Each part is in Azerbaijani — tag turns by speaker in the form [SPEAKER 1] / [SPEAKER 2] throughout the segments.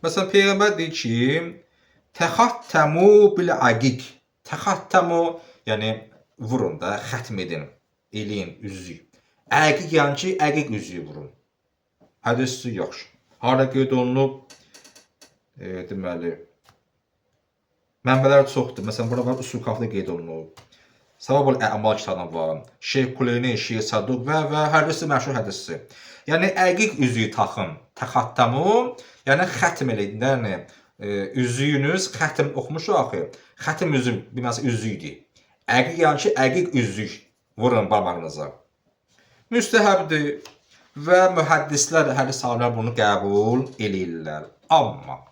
[SPEAKER 1] Məsələn, Peyğəmbər deyir ki, təxattəmu bil aqiq. Təxattəmu, yəni vurun da, xətm edin, eləyin üzük. Əqiq yəni ki, əqiq üzüyü vurun. Hədisi yaxşı. Hara qeyd olunub? Deməli, mənbələr çoxdur. Məsələn, bura var, Usul Kafda qeyd olunub. Savabul Əmal kitabında var. Şeyx Kuleyni, Şeyx Saduq və hədisi məşhur hədisi. Yəni əqiq üzüyü taxın. Təxattəmu, yəni xətm eləyin. Yəni üzüyünüz xətm oxumuşuq axı. Xətm üzük bir mənası üzükdür. Əqiq yəni ki, əqiq üzük vurun barmağınıza. Müstəhəbdir və mühəddislər, hədis alimlər bunu qəbul eləyirlər. Amma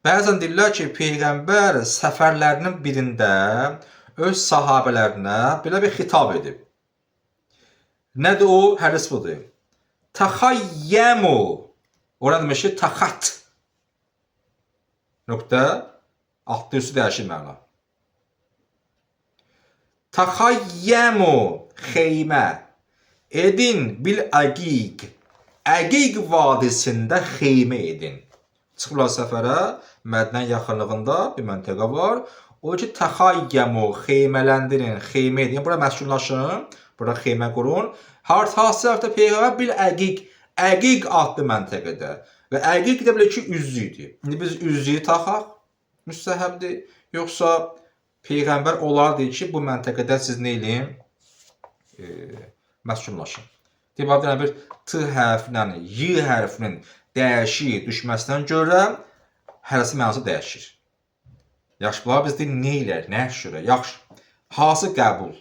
[SPEAKER 1] bəzən deyirlər ki, Peyğəmbər səfərlərinin birində öz sahabələrinə belə bir xitab edib. Nədir o? Hədis budur. Təxayyəmu. Ora demək ki, təxat. Nöqtə. Altı üstü dəyişir məna. Təxayyəmu xeymə. Edin bil əqiq. Əqiq vadisində xeymə edin. Çıxıblar səfərə, Mədinə yaxınlığında bir məntəqə var. O ki, təxayyəmu, xeymələndirin, xeymə edin. Bura məskunlaşın, bura xeymə qurun. Hansı tərəfdə Peyğəmbər bil əqiq, əqiq adlı məntəqədə. Və əqiq də belə ki, üzükdür. İndi biz üzüyü taxaq, müstəhəbdir. Yoxsa Peyğəmbər onlara deyir ki, bu məntəqədə siz nə eləyin? Məskunlaşın. Deyir, bir bir T hərfinlə Y hərfinin dəyişik düşməsinə görə hərəsi mənası dəyişir. Yaxşı, bunlar biz deyir, nə eləyək, nə görə? Yaxşı, hansı qəbul?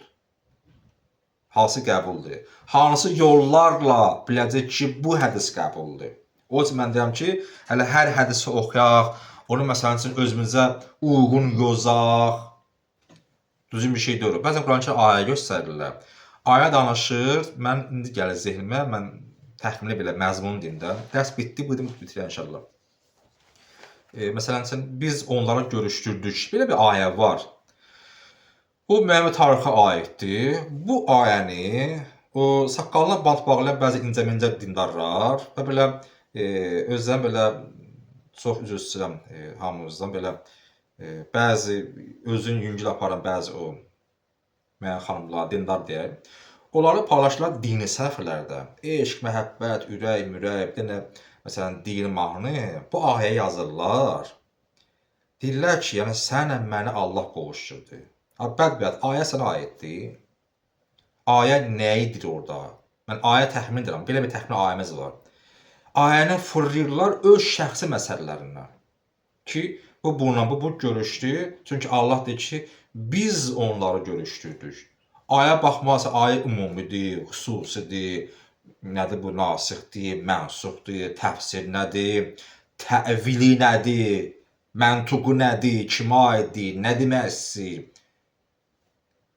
[SPEAKER 1] Hansı qəbuldur? Hansı yollarla biləcək ki, bu hədis qəbuldur? O üçün mən deyirəm ki, hələ hər hədisi oxuyaq, onu məsələn üçün özümüzə uyğun yozaq. Düzgün bir şey deyil. Bəzən Quran-ı ayə göstərirlər. Ayə danışır, mən indi gəlir zehnimə, mən təxmini belə məzmun deyim də. Dərs bitdi, bu dedim bitirək inşallah. Məsələn üçün biz onlara görüşdürdük. Belə bir ayə var. Bu müəyyən tarixə aiddir. Bu ayəni o saqqalına bant bağlayan bəzi incə-mincə dindarlar və belə özlərini belə çox üzr istəyirəm hamımızdan belə bəzi özünü yüngül aparan bəzi o müəyyən xanımlar, dindar deyək. Onları paylaşırlar dini səhifələrdə. Eşq, məhəbbət, ürək, mürək, bir dənə məsələn dini mahnı bu ayəyə yazırlar. Deyirlər ki, yəni sənlə məni Allah qovuşdurdu. Ha, bədbəxt, ayə sənə aiddir. Ayə nə idi orada? Mən ayə təxmin edirəm. Belə bir təxmin ayəmiz var. Ayəni fırlayırlar öz şəxsi məsələlərinə. Ki, bu bununla bu görüşdü. Çünki Allah deyir ki, biz onları görüşdürdük. Ayə baxmazsa ayə ümumidir, xüsusidir. Nədir bu nasixdir, mənsuxdur, təfsir nədir, təvili nədir, məntuqu nədir, kimə aiddir, nə demək istəyir.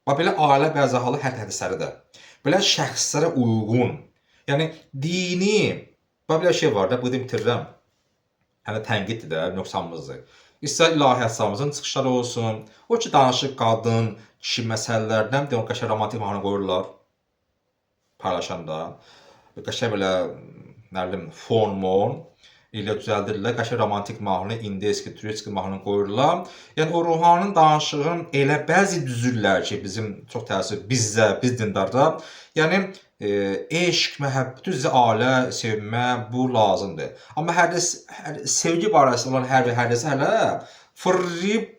[SPEAKER 1] Bax belə ailə bəzi halı hər hədisləri də belə şəxslərə uyğun. Yəni dini, bax belə şey var da, bu da bitirirəm. Hələ tənqiddir də, nöqsanımızdır. İstər ilahiyyatçılarımızın çıxışları olsun, o ki danışır qadın, kişi məsələlərindən, deyək, qəşəng romantik mahnı qoyurlar paylaşanda. Qəşəng belə, nə bilim, fon mon ilə düzəldirlər. Qəşəng romantik mahnı, indeski, turetski mahnı qoyurlar. Yəni o ruhanın danışığını elə bəzi düzürlər ki, bizim çox təəssüf bizdə, biz dindarda. Yəni eşq, məhəbbət, düzdür, ailə, sevmə bu lazımdır. Amma hədis, hər, sevgi barəsində olan hər bir hədisi hələ fırlayıb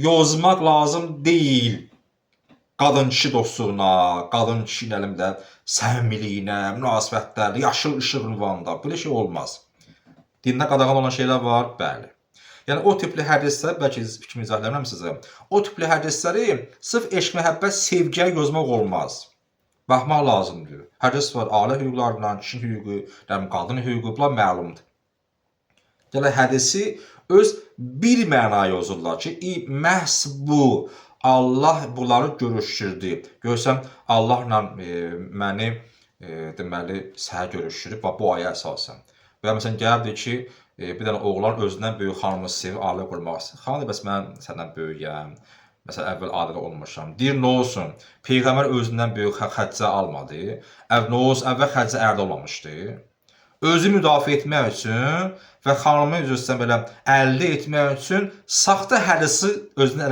[SPEAKER 1] yozmaq lazım deyil. Qadın kişi dostluğuna, qadın kişi nə bilim də səmimiliyinə, münasibətlərdə, yaşıl işıq ünvanında belə şey olmaz. Dində qadağan olan şeylər var, bəli. Yəni o tipli hədislər, bəlkə fikrimi izah eləmirəm sizə. O tipli hədisləri sırf eşq, məhəbbət, sevgiyə yozmaq olmaz. Baxmaq lazımdır. Hədis var, ailə hüquqlarından, kişi hüququ, nə bilim, qadın hüququ, bunlar məlumdur. Gələ hədisi öz bir mənaya yozurlar ki, məhz bu Allah bunları görüşdürdü. Görsən Allahla məni deməli səhər görüşdürüb bax bu ayə əsasən. Və məsələn gəlibdi ki, bir dənə oğlan özündən böyük xanımı sevir, ailə qurmaq istəyir. Xanım deyir, bəs mən səndən böyüyəm. Məsələn, əvvəl ailədə olmuşam. Deyir, nə olsun? Peyğəmbər özündən böyük Xədicə almadı. Nə olsun? Əvvəl Xədicə ərdə olmamışdı. Özü müdafiə etmək üçün və xanımı üzr istəyirəm belə əldə etmək üçün saxta hədisi özünə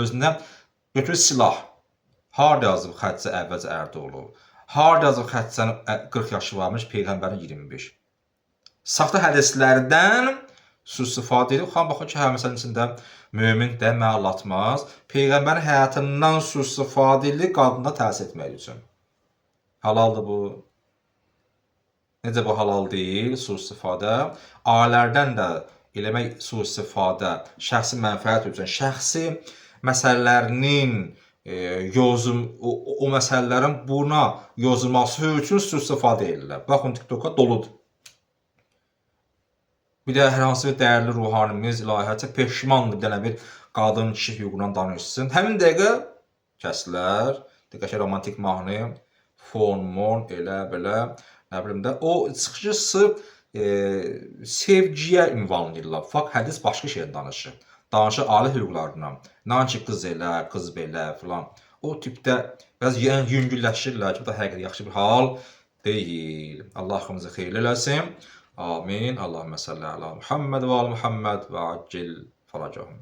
[SPEAKER 1] özünə götürür silah. Harda yazıb Xədicə əvvəlcə ərdə olub? Harda yazıb Xədicənin 40 yaşı varmış, peyğəmbərin 25. Saxta hədislərdən sui-istifadə edib. Xan baxır ki, hə, məsələn içində mömin də məlatmaz. Peyğəmbərin həyatından sui-istifadə edilir qadına təsir etmək üçün. Halaldır bu. Necə bu halal deyil, sui-istifadə? Ailələrdən də eləmək sui-istifadə, şəxsi mənfəət üçün, şəxsi məsələlərinin yozum o məsələlərin buna yozulması üçün sui-istifadə edirlər. Baxın TikToka doludur. Bir də hər hansı bir dəyərli ruhanimiz, ilahiyyatçı peşmandır bir dənə bir qadın kişi hüququndan danışsın. Həmin dəqiqə kəslər, qəşəng romantik mahnı, fon, mon, elə belə, nə bilim də o çıxışı sırf sevgiyə ünvanlayırlar. Fakt hədis başqa şeydən danışır. Danışır ailə hüquqlarından. Nəinki qız elə, qız belə filan. O tipdə bəzi yəni yüngülləşirlər ki, bu da həqiqətən yaxşı bir hal deyil. Allah haqqımızı xeyirli eləsin. Amin. Allahümme salli ala Muhammed və ali Muhammed və accil faracahum.